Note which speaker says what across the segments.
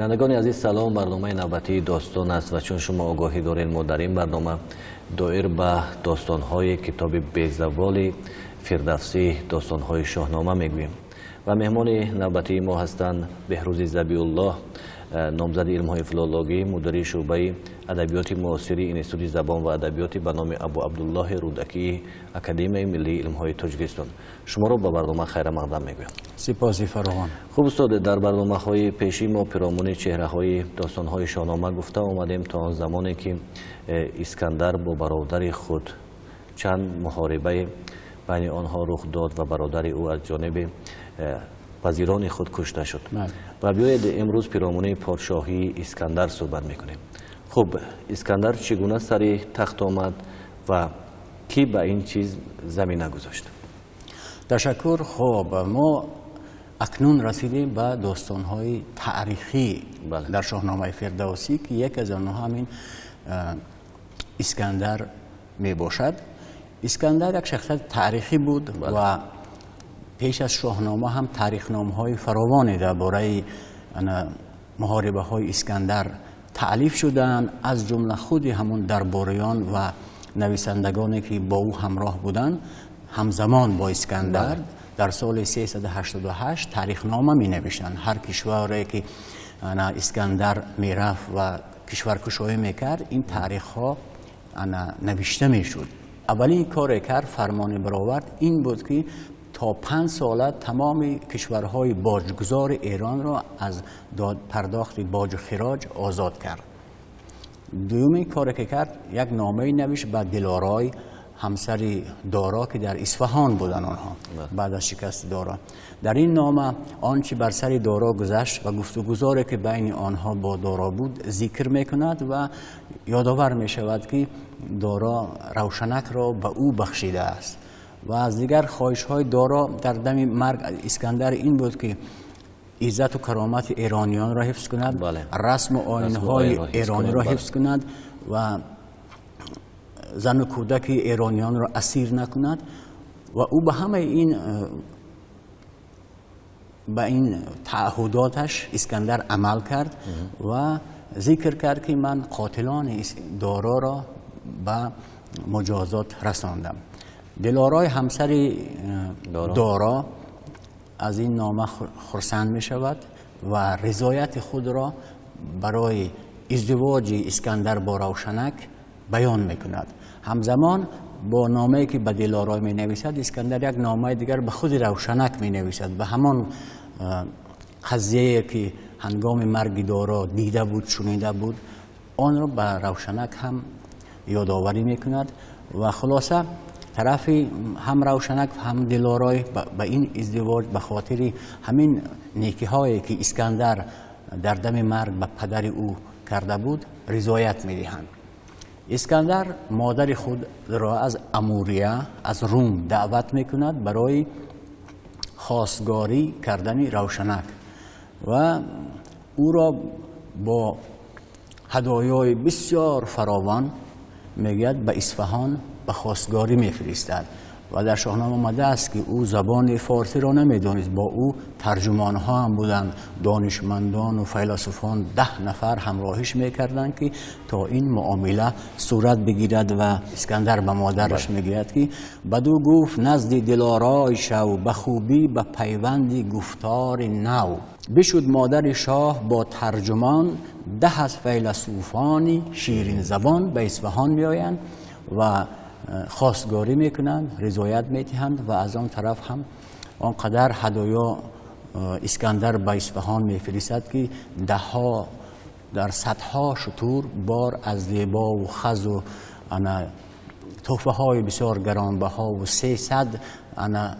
Speaker 1: Бинандагони азиз, салом. Барномаи навбатии «Достон» аст ва чун шумо огоҳӣ доред, мо дар ин барнома доир ба достонҳои китоби безаволи Фирдавсӣ, достонҳои Шоҳнома мегӯем ва меҳмони навбатии мо ҳастанд Беҳрӯзи Забиуллоҳ, номзади илмҳои филологӣ, мудири шӯъбаи адабиёти муосири Институти забон ва адабиёти ба номи Абу Абдуллоҳи Рӯдакии Академияи миллии илмҳои Тоҷикистон. Шуморо ба барнома хайрамақдам мегӯям.
Speaker 2: Сипоси фаровон.
Speaker 1: Хуб, устод, дар барномаҳои пешӣ мо пиромуни чеҳраҳои достонҳои Шоҳнома гуфта омадем то он замоне ки Искандар бо бародари худ чанд муҳорибаи байни онҳо рух дод ва бародари ӯ аз ҷониби вазирони худ кушта шуд. Ва биёед, имрӯз пиромуни подшоҳии Искандар суҳбат мекунем. Хуб, Искандар чӣ гуна сари тахт омад ва кӣ ба ин чиз замина гузошт?
Speaker 2: Ташаккур. Хуб, мо акнун расидем ба достонҳои таърихӣ дар Шоҳномаи Фирдавсӣ, ки яке аз онҳо ҳамин Искандар мебошад. Искандар як шахсияти таърихӣ буд ва пеш аз Шоҳнома ҳам таърихномаҳои фаровоне дар бораи муҳорибаҳои Искандар таълиф шудаанд, аз ҷумла худи ҳамон дарбориён ва нависандагоне, ки бо ӯ ҳамроҳ буданд, ҳамзамон бо Искандар дар соли 388 таърихнома менавиштанд. Ҳар кишваре ки Искандар мерафт ва кишваркушоӣ мекард, ин таърихҳо навишта мешуд. Аввалин коре кард, фармоне баровард, ин буд, ки то 5 сола тамоми кишварҳои боҷгузори Эронро аз пардохти боҷу хироҷ озод кард. Дуюмин коре ки кард, як номае навишт ба Дилорой, ҳамсари Доро, ки дар Исфаҳон буданд онҳо баъд аз шикасти Доро. Дар ин нома он чи бар сари Доро гузашт ва гуфтугузоре ки байни онҳо бо Доро буд, зикр мекунад ва ёдовар мешавад, ки Доро Равшанакро ба ӯ бахшидааст. Ва аз дигар хоҳишҳои Доро дар дами марг Искандар ин буд, ки иззату каромати эрониёнро ҳифз кунад, расму оинҳои эрониро ҳифз кунад ва зану кӯдаки эрониёнро асир накунад. Ва ӯ ба ҳамаи ин, ба ин таъҳудоташ Искандар амал кард ва зикр кард, ки ман қотилони Дороро ба муҷозот расондам. Дилорой, ҳамсари Доро, аз ин нома хурсанд мешавад ва ризояти худро барои издивоҷи Искандар бо Равшанак баён мекунад. Ҳамзамон бо номае ки ба Дилорой менависад, Искандар як номаи дигар ба худи Равшанак менависад ва ҳамон қазияе ки ҳангоми марги Доро дида буд, шунида буд, онро ба Равшанак ҳам ёдоварӣ мекунад. Ва хулоса, тарафи ҳам Равшанак, ҳам Дилорой ба ин издивоҷ ба хотири ҳамин некиҳое ки Искандар дар дами марг ба падари ӯ карда буд, ризоят медиҳанд. Искандар модари худро аз Амурия, аз Рум даъват мекунад барои хостгорӣ кардани Равшанак ва ӯро бо ҳадоёи бисёр фаровон, мегӯяд, ба Исфаҳон ба хостгорӣ мефиристад. Ва дар Шоҳнома омадааст, ки ӯ забони форсиро намедонист, бо ӯ тарҷумонҳо ҳам буданд, донишмандон ва файласуфон, 10 нафар ҳамроҳиш мекарданд, ки то ин муомила сурат бигирад. Ва Искандар ба модараш мегӯяд, ки бадӯ гуфт: «Назди Дилорой шав, ба хубӣ ба пайванди гуфтори нав». Бишуд модари шоҳ бо тарҷумон, 10 аз файласуфони ширинзабон ба Исфаҳон меоянд ва хостгорӣ мекунанд, ризоят медиҳанд. Ва аз он тараф ҳам он қадар ҳадоё Искандар ба Исфаҳон мефиристад, ки даҳҳо дар садҳо шутур бор аз дебову хазу ана тӯҳфаҳои бисёр гаронбаҳову 300 ана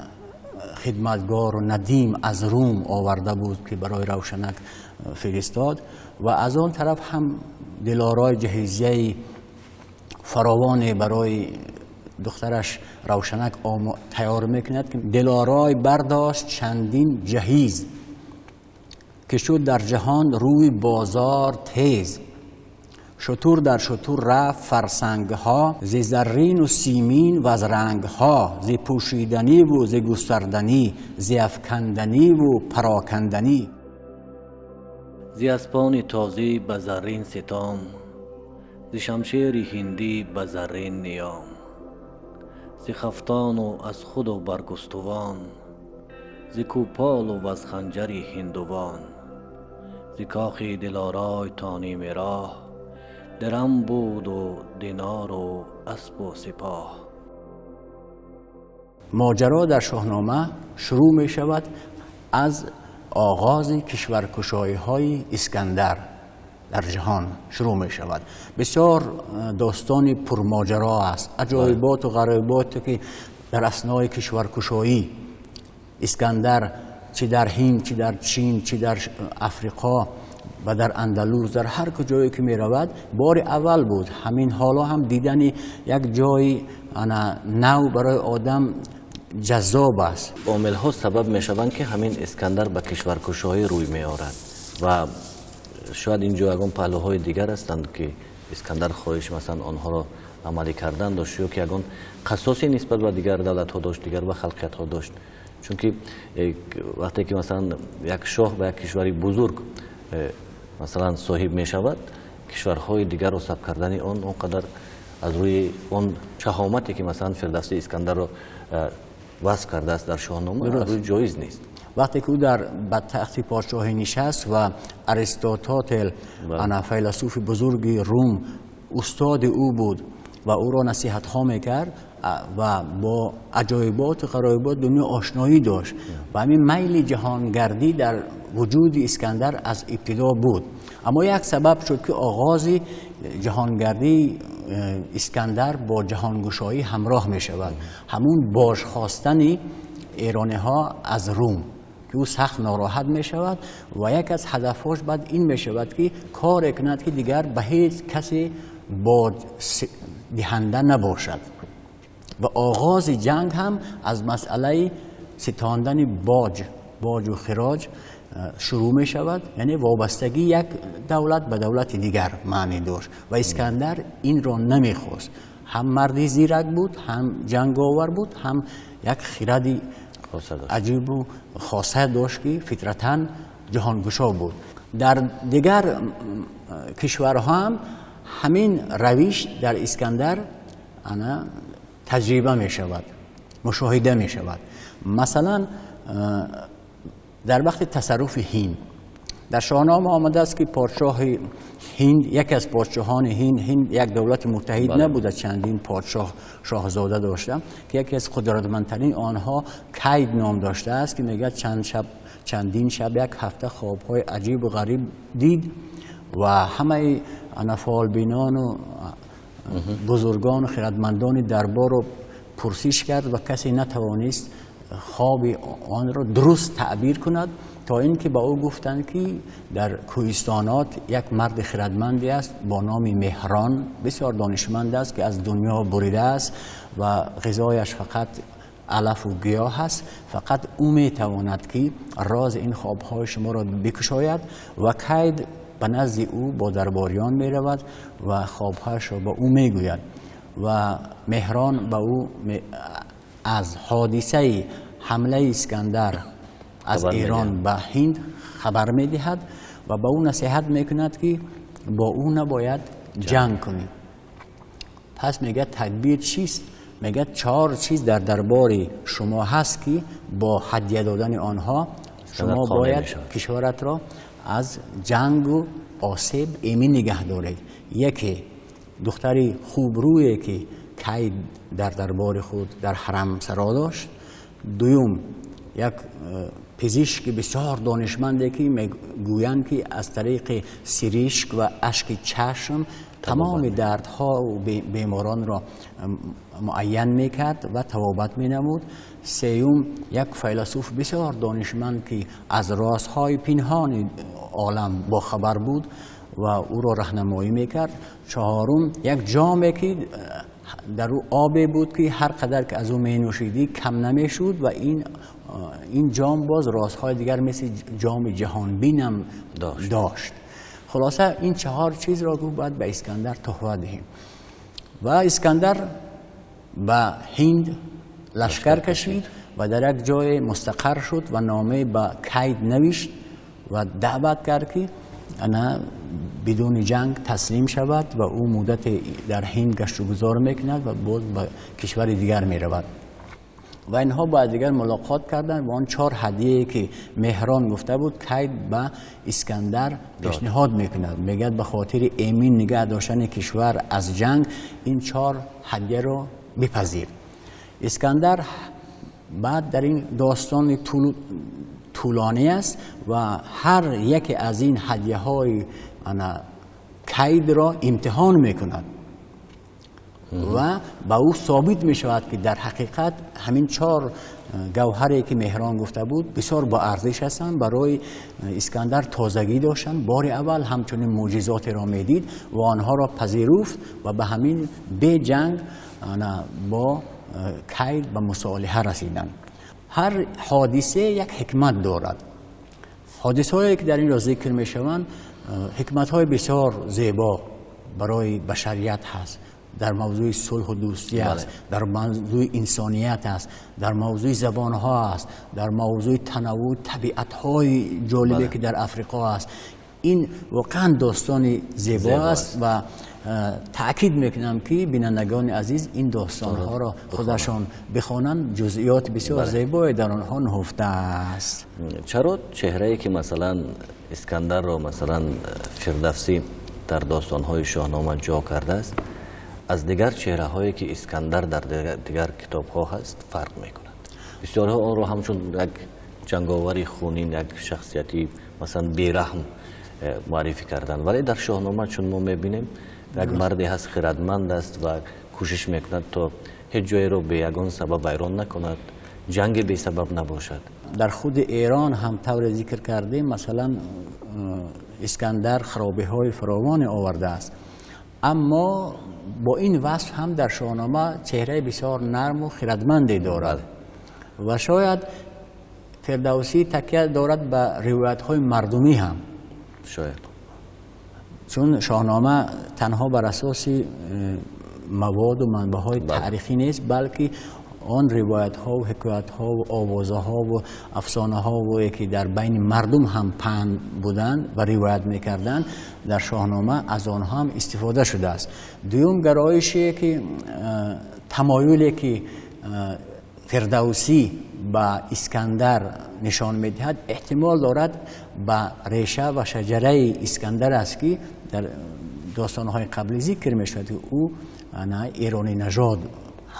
Speaker 2: хидматгору надим аз Рум оварда буд, ки барои Равшанак фиристод. Ва аз он тараф ҳам Дилорой ҷаҳизияи фаровоне барои духтараш Равшанак тайёр мекунад, ки Дилорой бардошт чандин ҷаҳиз, ки шуд дар ҷаҳон рӯи бозор тез. Шутур дар шутур рафт фарсангҳо, зи заррину симин ва аз рангҳо, зи пӯшиданиву зи густарданӣ, зи афканданиву пароканданӣ.
Speaker 1: Зи аспони тозӣ ба заррин ситом, зи шамшери ҳиндӣ ба заррин ниём, зи хафтону аз худу баргустувон, зи кӯполу аз ханҷари ҳиндувон, зи кохи дилорой то ними роҳ, дирам буду динору аспу сипоҳ.
Speaker 2: Моҷаро дар Шоҳнома шурӯъ мешавад аз оғози кишваркушоиҳои Искандар дар ҷаҳон шурӯъ мешавад. Бисёр достони пурмоҷаро аст, аҷоиботу ғароиботе ки дар аснои кишваркушоӣ Искандар чӣ дар Ҳинд, чӣ дар Чин, чӣ дар Африқо ва дар Андалус, дар ҳар куҷое ки меравад, бори аввал буд. Ҳамин ҳоло ҳам дидани як ҷои нав барои одам ҷаззоб аст.
Speaker 1: Омилҳо сабаб мешаванд, ки ҳамин Искандар ба кишваркушоӣ рӯй меорад ва шояд ин ҷо ягон паҳлӯҳои дигар ҳастанд, ки Искандар хоҳиш, масалан, онҳоро амалӣ кардан дошт ё ки ягон қасосе нисбат ба дигар давлатҳо дошт, дигар ба халқиятҳо дошт. Чунки вақте ки, масалан, як шоҳ ба як кишвари бузург, масалан, соҳиб мешавад, кишварҳои дигарро саб кардани он он қадар аз рӯи он шаҳомате ки, масалан, Фирдавсӣ Искандарро васф кардааст дар Шоҳнома, аз рӯи ҷоиз нест.
Speaker 2: Вақте ки ӯ дар ба тахти подшоҳӣ нишаст ва Аристототел, ана файласуфи бузурги Рум, устоди ӯ буд ва ӯро насиҳатҳо мекард ва бо аҷоиботу ғароибот дунё ошноӣ дошт ва ҳамин майли ҷаҳонгардӣ дар вуҷуди Искандар аз ибтидо буд. Аммо як сабаб шуд, ки оғози ҷаҳонгардии Искандар бо ҷаҳонгушоӣ ҳамроҳ мешавад. Ҳамун боҷхостани эрониҳо аз Рум, ки ӯ сахт нороҳат мешавад ва як аз ҳадафҳош баъд ин мешавад, ки коре кунад, ки дигар ба ҳеҷ касе боҷ диҳанда набошад. Ва оғози ҷанг ҳам аз масъалаи ситондани боҷу хироҷ шурӯъ мешавад, яъне вобастагии як давлат ба давлати дигар маънӣ дошт ва Искандар инро намехост. Ҳам марди зирак буд, ҳам ҷанговар буд, ҳам як хиради аҷибу хоса дошт, ки фитратан ҷаҳонгушо буд. Дар дигар кишварҳо ҳам ҳамин равиш дар Искандар ана таҷриба мешавад, мушоҳида мешавад. Масалан, дар вақти тасарруфи Ҳинд дар Шоҳнома омадааст, ки подшоҳи Ҳинд, яке аз подшоҳони Ҳинд, Ҳинд як давлати муттаҳид набуда, чандин подшоҳ шоҳзода дошта, ки яке аз қудратмандтарин онҳо Кайд ном доштааст, ки мегӯяд чанд шаб, чандин шаб, як ҳафта хобҳои аҷибу ғариб дид ва ҳамаи ана фолбинону бузургону хирадмандони дарборро пурсиш кард ва касе натавонист хоби онро дуруст таъбир кунад, то ин ки ба ӯ гуфтанд, ки дар кӯҳистонот як марди хирадманде аст бо номи Меҳрон, бисёр донишманд аст, ки аз дунё буридааст ва ғизояш фақат алафу гиёҳ аст. Фақат ӯ метавонад, ки рози ин хобҳои шуморо бикушояд. Ва Кайд ба назди ӯ бо дарбориён меравад ва хобҳояшро ба ӯ мегӯяд ва Меҳрон ба ӯ аз ҳодисаи ҳамлаи Искандар аз Эрон ба Ҳинд хабар медиҳад ва ба ӯ насиҳат мекунад, ки бо ӯ набояд ҷанг кунӣ. Пас мегӯяд: тадбир чист? Мегӯяд: чор чиз дар дарбори шумо ҳаст, ки бо ҳадя додани онҳо шумо бояд кишваратро аз ҷангу осеб эмин нигаҳ доред. Яке духтари хубрӯе, ки Кайд дар дарбори худ дар ҳарамсаро дошт. Дуюм, як пизишки бисёр донишманде, ки мегӯянд, ки аз тариқи сиришк ва ашки чашм тамоми дардҳо беморонро муайян мекард ва табобат менамуд. Сеюм, як файласуф бисёр донишманд, ки аз розҳои пинҳони олам бохабар буд ва ӯро раҳнамоӣ мекард. Чаҳорум, як ҷоме, ки дар ӯ обе буд, ки ҳар қадар ки аз ӯ менӯшидӣ, кам намешуд ва ин ҷом боз розҳои дигар мисли ҷоми ҷаҳонбинам дошт. Хулоса, ин чаҳор чизро гуфт, бояд ба Искандар туҳфа диҳем. Ва Искандар ба Ҳинд лашкар кашид ва дар як ҷое мустақар шуд ва номае ба Кайд навишт ва даъват кард, ки бидуни ҷанг таслим шавад ва ӯ муддате дар Ҳинд гашту гузор мекунад ва боз ба кишвари дигар меравад. Ва инҳо бо дигар мулоқот карданд ва он чор ҳадияе ки Меҳрон гуфта буд, Кайд ба Искандар пешниҳод мекунад. Мегӯяд ба хотири эмин нигаҳ доштани кишвар аз ҷанг ин чор ҳадияро бипазир. Искандар баъд дар ин достони тӯлонӣ аст ва ҳар яке аз ин ҳадияҳои Кайдро имтиҳон мекунад ва ба ӯ собит мешавад, ки дар ҳақиқат ҳамин чор гавҳаре ки Меҳрон гуфта буд бисёр бо арзиш ҳастанд. Барои Искандар тозагӣ доштанд. Бори аввал ҳамчунин мӯъҷизотеро медид ва онҳоро пазируфт ва ба ҳамин беҷанг бо Кайд ба мусолиҳа расиданд. Ҳар ҳодиса як ҳикмат дорад. Ҳодисаҳое ки дар ин ҷо зикр мешаванд ҳикматҳои бисёр зебо барои башарият ҳаст. Дар мавзӯи сулҳу дӯстӣ аст, дар мавзӯи инсоният аст, дар мавзӯи забонҳо аст, дар мавзӯи танаввӯи табиатҳои ҷолибе ки дар Африқо аст. Ин воқеан достони зебо аст ва таъкид мекунам, ки бинандагони азиз ин достонҳоро худашон бихонанд. Ҷузъиёти бисёр зебое дар онҳо нуҳуфта аст.
Speaker 1: Чаро чеҳрае ки масалан Искандарро масалан Фирдавсӣ дар достонҳои Шоҳнома ҷо кардааст, аз дигар чеҳраҳое ки Искандар дар дигар китобҳо ҳаст фарқ мекунад? Бисёрҳо онро ҳамчун як ҷанговари хунин, як шахсияти масалан бераҳм муаррифӣ карданд, вале дар Шоҳнома чун мо мебинем, як марде ҳаст, хирадманд аст ва кӯшиш мекунад то ҳеҷ ҷоеро бе ягон сабаб вайрон накунад, ҷанге бесабаб набошад.
Speaker 2: Дар худи Эрон ҳам тавре зикр кардем, масалан Искандар харобиҳои фаровоне овардааст, аммо бо ин васф ҳам дар Шоҳнома чеҳраи бисёр нарму хирадманде дорад ва шояд Фирдавсӣ такя дорад ба ривоятҳои мардумӣ ҳам.
Speaker 1: Шояд.
Speaker 2: Чун Шоҳнома танҳо бар асоси маводу манбаъҳои таърихӣ нест, балки он ривоятҳо ва ҳикоятҳо ва овозаҳо ва афсонаҳое ки дар байни мардум ҳам паҳн буданд ва ривоят мекарданд, дар Шоҳнома аз онҳо ҳам истифода шудааст. Дуюм гароише ки тамоюле ки Фирдавсӣ ба Искандар нишон медиҳад, эҳтимол дорад ба реша ва шаҷараи Искандар аст, ки дар достонҳои қаблӣ зикр мешавад, ки ӯ эронӣ нажод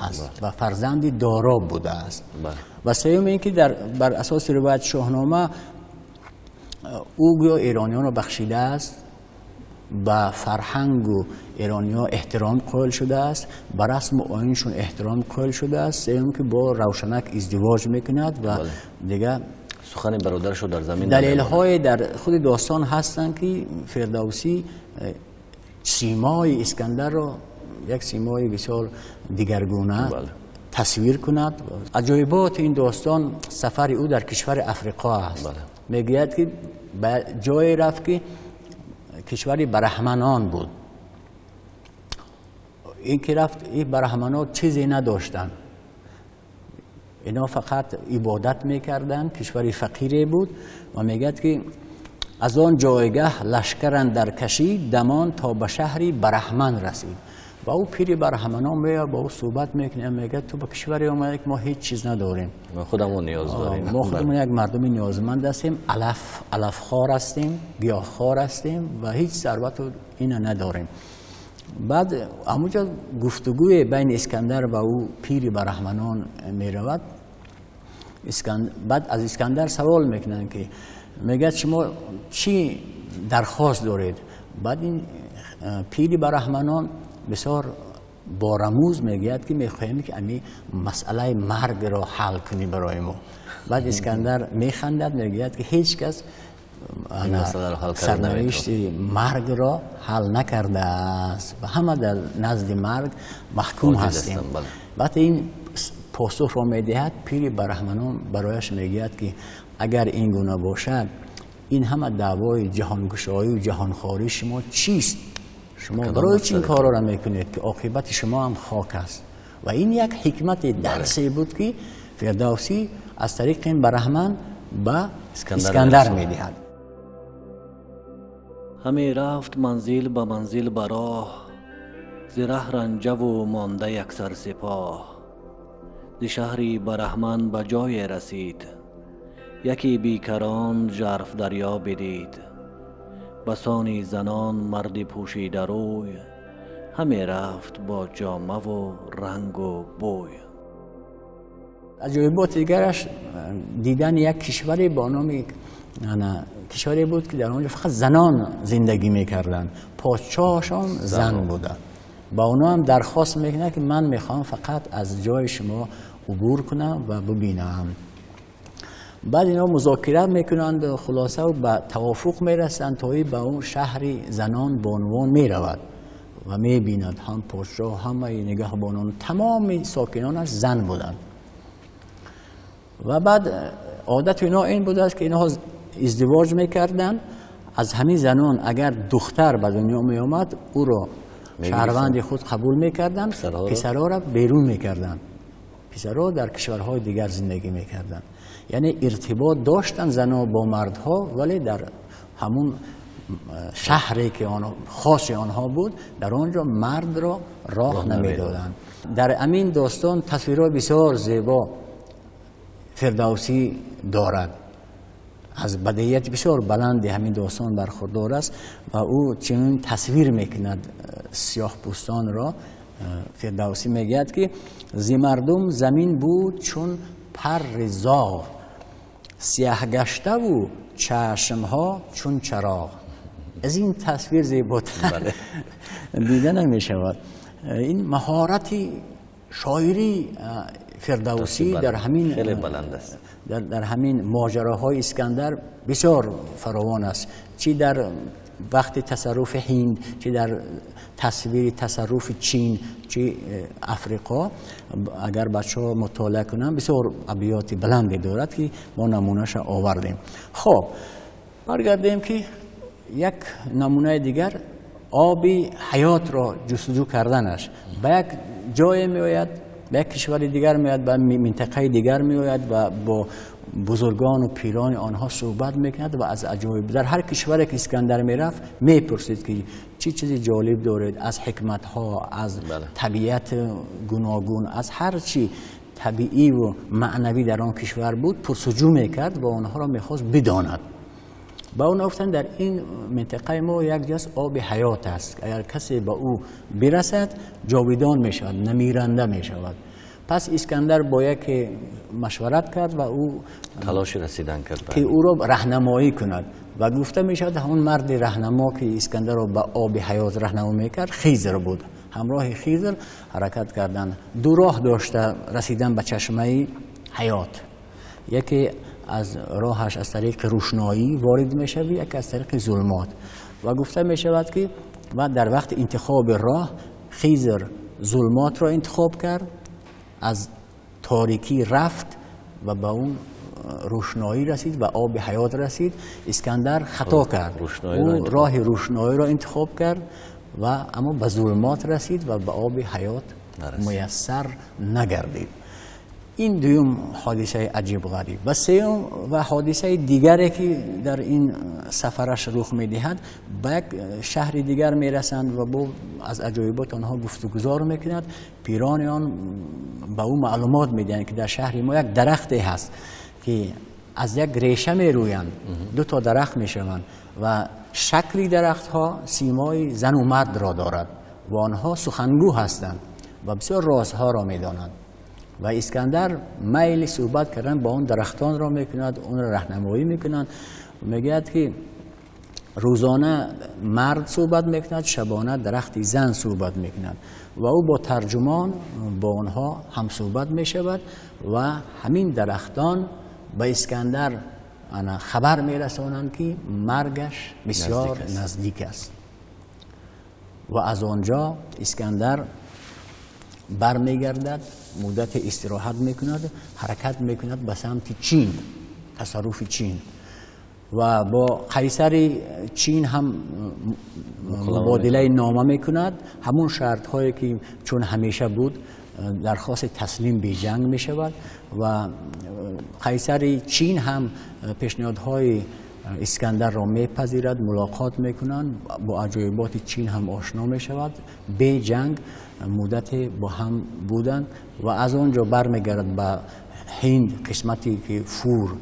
Speaker 2: ҳаст ва фарзанди Дороб будааст. Ва сеюм ин ки бар асоси ривоят Шоҳнома ӯ гӯё эрониёнро бахшидааст, ба фарҳангу эрониҳо эҳтиром қоил шудааст, ба расму оиншон эҳтиром қоил шудааст. Сеюм ки бо Равшанак издивоҷ мекунад ва дигар
Speaker 1: сухани бародарашро дар замин.
Speaker 2: Далелҳое дар худи достон ҳастанд, ки Фирдавсӣ симои Искандарро як симои бисёр дигаргуна тасвир кунад. Аҷоиботи ин достон сафари ӯ дар кишвари Африқо аст. Мегӯяд, ки ба ҷое рафт, ки кишвари бараҳманон буд. Ин ки рафт, ин бараҳманон чизе надоштанд, ино фақат ибодат мекарданд, кишвари фақире буд. Ва мегӯяд, ки аз он ҷойгаҳ лашкар андар кашид, дамон то ба шаҳри Бараҳман расид. Ва ӯ пири бараҳманон меояд, бо ӯ суҳбат мекунад, мегӯяд: ту ба кишваре омадӣ, ки мо ҳеҷ чиз надорем,
Speaker 1: мо худамон ниёз дорем,
Speaker 2: мо худамон як мардуми ниёзманд ҳастем, алафхор ҳастем, гиёҳхор ҳастем ва ҳеҷ сарвату ина надорем. Баъд ҳамонҷо гуфтугӯе байни Искандар ва ӯ пири бараҳманон меравад. Баъд аз Искандар савол мекунанд, ки мегӯяд: шумо чӣ дархост доред? Баъд ин пири бараҳманон бисёр бо рамуз мегӯяд, ки мехоҳем, ки ами масъалаи маргро ҳал кунӣ барои мо. Баъд Искандар механдад, мегӯяд, ки ҳеҷ кас сарнавишти маргро ҳал накардааст ва ҳама дар назди марг маҳкум ҳастем. Вақте ин посухро медиҳад, пири бараҳманон барояш мегӯяд, ки агар ин гуна бошад, ин ҳама даъвои ҷаҳонгушоӣ ҷаҳонхории шумо чист? Шумо барои чӣ ин корро мекунед, ки оқибати шумо ҳам хок аст? Ва ин як ҳикмати дарсе буд, ки Фирдавсӣ аз тариқи ин бараҳман ба Искандар медиҳад.
Speaker 1: Ҳаме рафт манзил ба манзил ба роҳ, зи раҳ ранҷаву монда яксар сипоҳ. Зи шаҳри бараҳман ба ҷое расид, яке бекарон жарф дарё бидид. Басони занон марди пӯшидарӯй, ҳаме рафт бо ҷомаву рангу бӯй.
Speaker 2: Аҷоиботи дигараш дидани як кишваре бо номи кишваре буд, ки дар он ҷо фақат занон зиндагӣ мекарданд, подшоҳашон зан буда. Ба онҳо ҳам дархост мекунад, ки ман мехоҳам фақат аз ҷои шумо убур кунам ва бибинам. Баъд инҳо музокира мекунанд, хулоса ба тавофуқ мерасанд, то ин ба он шаҳри занон бонувон меравад ва мебинад ҳам подшоҳ, ҳамаи нигаҳбонон, тамоми сокинонаш зан буданд. Ва баъд одати инҳо ин будааст, ки инҳо издивоҷ мекарданд. Аз ҳамин занон агар духтар ба дунё меомад, ӯро шаҳрванди худ қабул мекарданд, писарҳоро берун мекарданд. Писарҳо дар кишварҳои дигар зиндагӣ мекарданд. Яъне иртибот доштанд занон бо мардҳо, вале дар ҳамун шаҳре ки хоси онҳо буд, дар он ҷо мардро роҳ намедоданд. Дар ҳамин достон тасвирҳои бисёр зебо Фирдавсӣ дорад. Аз бадеияти бисёр баланди ҳамин достон бархурдор аст ва ӯ чунин тасвир мекунад сиёҳпӯстонро. Фирдавсӣ мегӯяд, ки зи мардум замин буд чун парри зоғ, сиёҳгаштаву чашмҳо чун чароғ. Аз ин тасвир зеботар дида намешавад. Ин маҳорати шоирии Фирдавсӣ дар ҳамин
Speaker 1: хеле баланд аст.
Speaker 2: Дар ҳамин моҷароҳои Искандар бисёр фаровон аст, чӣ дар вақти тасарруфи Ҳинд, чӣ дар тасвири тасарруфи Чин, чӣ Африқо. Агар бачаҳо мутолиа кунанд, бисёр абёти баланде дорад, ки мо намунаашро овардем. Хоб, баргардем, ки як намунаи дигар оби ҳаётро ҷустуҷӯ карданаш. Ба як ҷое меояд, ба як кишвари дигар меояд, ба минтақаи дигар меояд ва бо бузургон ва пирони онҳо суҳбат мекунад ва аз аҷоиб дар ҳар кишваре ки Искандар мерафт, мепурсид, ки чӣ чизи ҷолиб доред, аз ҳикматҳо, аз табиати гуногун, аз ҳар чӣ табиӣ ва маънавӣ дар он кишвар буд, пурсуҷӯ мекард ва онҳоро мехост бидонад. Ба онҳо гуфтанд, дар ин минтақаи мо як ҷост, оби ҳаёт аст, агар касе ба ӯ бирасад, ҷовидон мешавад, намиранда мешавад. Пас Искандар бо яке машварат кард ва ӯ
Speaker 1: талоши расидан кард,
Speaker 2: ки ӯро раҳнамоӣ кунад. Ва гуфта мешавад, ҳамон марди раҳнамо, ки Искандарро ба оби ҳаёт раҳнамо мекард, Хизр буд. Ҳамроҳи Хизр ҳаракат карданд. Ду роҳ дошта расидан ба чашмаи ҳаёт. Яке аз роҳаш аз тариқи рӯшноӣ ворид мешавӣ, яке аз тариқи зулмот. Ва гуфта мешавад, ки ва дар вақти интихоби роҳ Хизр зулмотро интихоб кард, аз торикӣ рафт ва ба он рӯшноӣ расид ва оби ҳаёт расид. Искандар хато кард, ӯ роҳи рӯшноиро интихоб кард ва аммо ба зулмот расид ва ба оби ҳаёт муяссар нагардид. Ин дуюм ҳодисаи аҷиб ғариб. Ва сеюм ва ҳодисаи дигаре, ки дар ин сафараш рух медиҳад, ба як шаҳри дигар мерасанд ва бо аз аҷоибот онҳо гуфтугузор мекунад. Пирони он ба ӯ маълумот медиҳанд, ки дар шаҳри мо як дарахте ҳаст, ки аз як реша мерӯянд, ду то дарахт мешаванд ва шакли дарахтҳо симои зану мардро дорад ва онҳо сухангӯ ҳастанд ва бисёр розҳоро медонанд. Ва Искандар майли суҳбат кардан бо он дарахтонро мекунад, онро раҳнамоӣ мекунанд. Мегӯяд, ки рӯзона мард суҳбат мекунад, шабона дарахти зан суҳбат мекунад ва ӯ бо тарҷумон бо онҳо ҳамсуҳбат мешавад ва ҳамин дарахтон ба Искандар хабар мерасонанд, ки маргаш бисёр наздик аст. Ва аз он ҷо Искандар бармегардад, муддате истироҳат мекунад, ҳаракат мекунад ба самти Чин, тасарруфи Чин, ва бо қайсари Чин ҳам мубодилаи нома мекунад. Ҳамон шартҳое, ки чун ҳамеша буд, дархости таслим беҷанг мешавад ва қайсари Чин ҳам пешниҳодҳои Искандарро мепазирад, мулоқот мекунанд, бо аҷоиботи Чин ҳам ошно мешавад. Бе ҷанг муддате бо ҳам буданд ва аз он ҷо бармегардад ба Ҳинд, қисмате ки Фур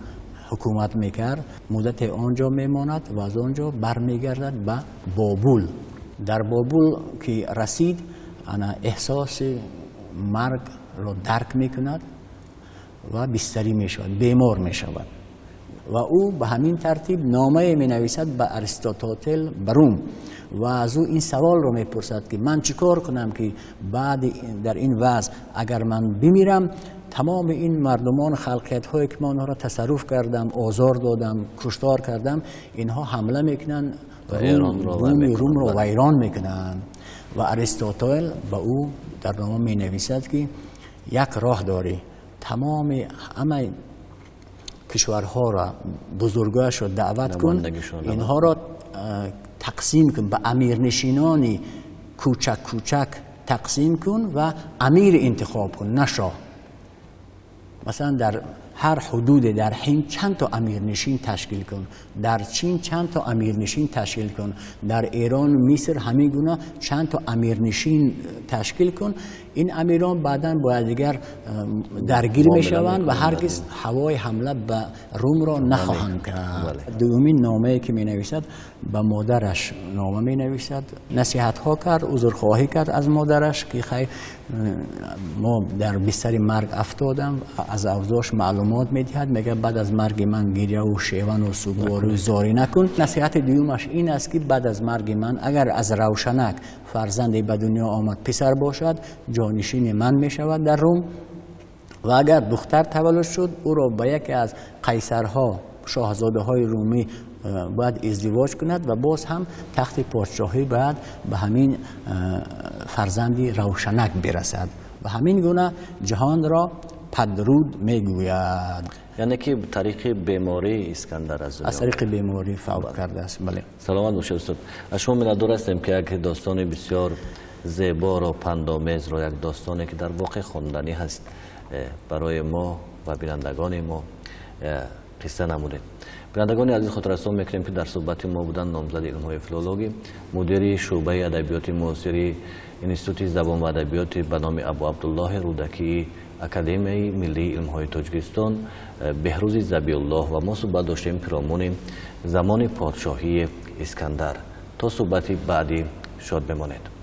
Speaker 2: ҳукумат мекард, муддате он ҷо мемонад ва аз он ҷо бармегардад ба Бобул. Дар Бобул ки расид, ана эҳсоси маргро дарк мекунад ва бистарӣ мешавад, бемор мешавад ва ӯ ба ҳамин тартиб номае менависад ба Аристотел ба Рум ва аз ӯ ин саволро мепурсад, ки ман чӣ кор кунам, ки баъди дар ин вазъ агар ман бимирам, тамоми ин мардумон, халқиятҳое ки ман онҳоро тасарруф кардам, озор додам, куштор кардам, инҳо ҳамла мекунанд, Румро вайрон мекунанд. Ва Аристотел ба ӯ дар нома менависад, ки як роҳ дорӣ, тамоми ҳамаи кишварҳоро, бузургояшро даъват кун, инҳоро тақсим кун, ба амирнишинони кӯчак кӯчак тақсим кун ва амир интихоб кун, на шоҳ. Масалан, дар ҳар ҳудуде дар Ҳинд чанд то амирнишин ташкил кун, дар Чин чанд то амирнишин ташкил кун, дар Эрон, Миср ҳамин гуна чанд то амирнишин ташкил кун. Ин амирон баъдан бояд дигар даргир мешаванд ва ҳаргиз ҳавои ҳамла ба Румро нахоҳанд кард. Дуюмин номае ки менависад, ба модараш нома менависад, насиҳатҳо кард, узрхоҳӣ кард аз модараш, ки хайр, мо дар бистари марг афтодам. Аз авзош маълумот медиҳад, мегӯяд баъд аз марги ман гиряву шевану сугворию зорӣ накун. Насиҳати дуюмаш ин аст, ки баъд аз марги ман агар аз Равшанак фарзанде ба дунё омад, писар бошад, ҷонишини ман мешавад дар Рум, ва агар духтар таваллуд шуд, ӯро ба яке аз қайсарҳо, шоҳзодаҳои румӣ бояд издивоҷ кунад ва боз ҳам тахти подшоҳӣ бояд ба ҳамин фарзанди Равшанак бирасад. Ва ҳамин гуна ҷаҳонро падруд мегӯяд.
Speaker 1: Яъне ки тариқи беморӣ Искандар
Speaker 2: аз тариқи беморӣ фавт кардааст. Бале.
Speaker 1: Саломат бошед, устод. Аз шумо миннатдор ҳастем, ки як достони бисёр зеборо, пандомезро, як достоне ки дар воқеъ хонданӣ ҳаст, барои мо ва бинандагони мо қисса намудед. Бинандагони азиз, хотиррасон мекунем, ки дар суҳбати мо буданд номзади илмҳои филологӣ, мудири шӯъбаи адабиёти муосири Институти забон ва адабиёти ба номи Абу Абдуллоҳи Рӯдакии Академияи миллии илмҳои Тоҷикистон Беҳрӯзи Забиуллоҳ, ва мо суҳбат доштем пиромуни замони подшоҳии Искандар. То суҳбати баъдӣ шод бимонед.